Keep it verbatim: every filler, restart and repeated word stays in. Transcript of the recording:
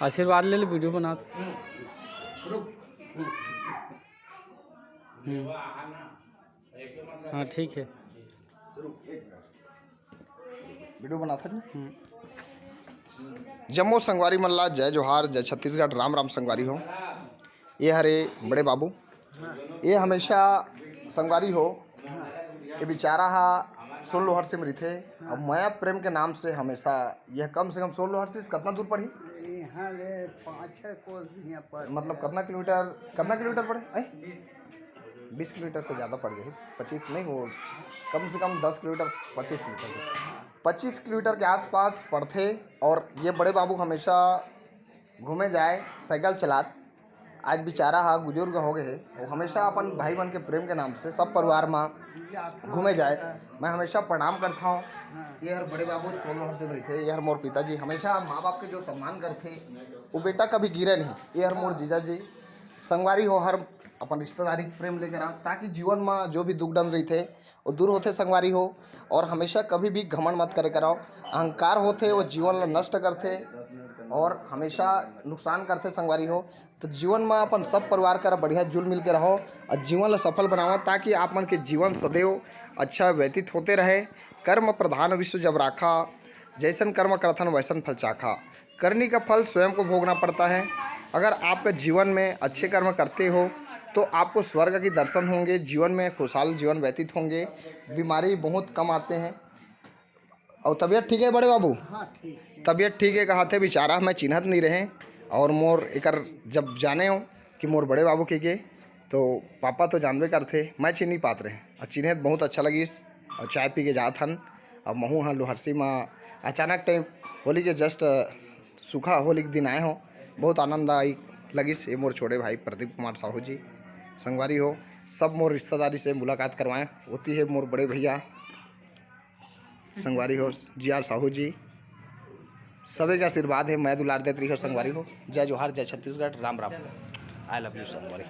आशीर्वाद ले ले, वीडियो बना। हम्म। हाँ, ठीक है। वीडियो बनाथन। जम्मो संगवारी मन ला जय जोहार, जय छत्तीसगढ़, राम राम संगवारी हो। ये हरे बड़े बाबू, ये हमेशा संगवारी हो, ये बेचारा हा सोन लोहरसी में रहिथे। अब मया प्रेम के नाम से हमेशा यह कम से कम सोन लोहरसी से कतना दूर पड़ही? यहाँ ले पाँच छः कोस यहाँ पर मतलब कतना किलोमीटर, कतना किलोमीटर पड़े? ऐ? बीस किलोमीटर से ज़्यादा पड़ जाही, पच्चीस नहीं हो, कम से कम दस किलोमीटर, पच्चीस किलोमीटर, पच्चीस किलोमीटर के आसपास पड़थे। और ये बड़े बाबू हमेशा घूमे जाए साइकिल चलात। आज बेचारा हा बुजुर्ग हो गए हे, वो हमेशा अपन भाई मन के प्रेम के नाम से सब परिवार मा घूमे जाए। मैं हमेशा प्रणाम करता हूँ। ये हर बड़े बाबू सोन लोहरसी में रहिथे, ये हर मोर पिताजी हमेशा माँ बाप के जो सम्मान करथे, वो बेटा कभी गिरे नहीं। ये हर मोर जीजा जी संगवारी हो, हर अपन रिश्तेदारी के प्रेम लेकर आओ, ताकि जीवन में जो भी दुख दर्द रहिथे, वो दूर होथे संगवारी हो। और हमेशा कभी भी घमंड मत करे कराओ, अहंकार होथे, वो जीवन ला नष्ट करथे और हमेशा नुकसान करथे संगवारी हो। तो जीवन में अपन सब परिवार कर बढ़िया जुल मिल के रहो और जीवन ला सफल बनाओ, ताकि आप मन के जीवन सदैव अच्छा व्यतीत होते रहे। कर्म प्रधान विश्व जब राखा, जैसन कर्म करथन वैसन फल चाखा। करनी का फल स्वयं को भोगना पड़ता है। अगर आपका जीवन में अच्छे कर्म करते हो तो आपको स्वर्ग की दर्शन होंगे, जीवन में खुशहाल जीवन व्यतीत होंगे, बीमारी बहुत कम आते हैं। और तबीयत ठीक है बड़े बाबू? हाँ, ठीक है। तबीयत ठीक है कहा थे बेचारा, मैं चिन्हत नहीं रहे। और मोर एकर जब जाने हो कि मोर बड़े बाबू के, के तो पापा तो जानबे करथे, मैं चिन्ह नहीं पात रहे। और चिन्हे बहुत अच्छा लगिस। और चाय पी के जात हन। अब महू हाँ लोहरसी में अचानक टाइम होली के जस्ट सूखा होली के दिन आए हो, बहुत आनंद आई लगिस। ये मोर छोटे भाई प्रदीप कुमार साहू जी संगवारी हो, सब मोर रिश्तेदारी से मुलाकात करवाए होती है। मोर बड़े भैया संगवारी हो, जी आर साहू जी, सबे के आशीर्वाद है, मैं दुलार देत रही हो संगवारी हो। जय जोहार, जय Chhattisgarh, Ram Ram, I love you संगवारी।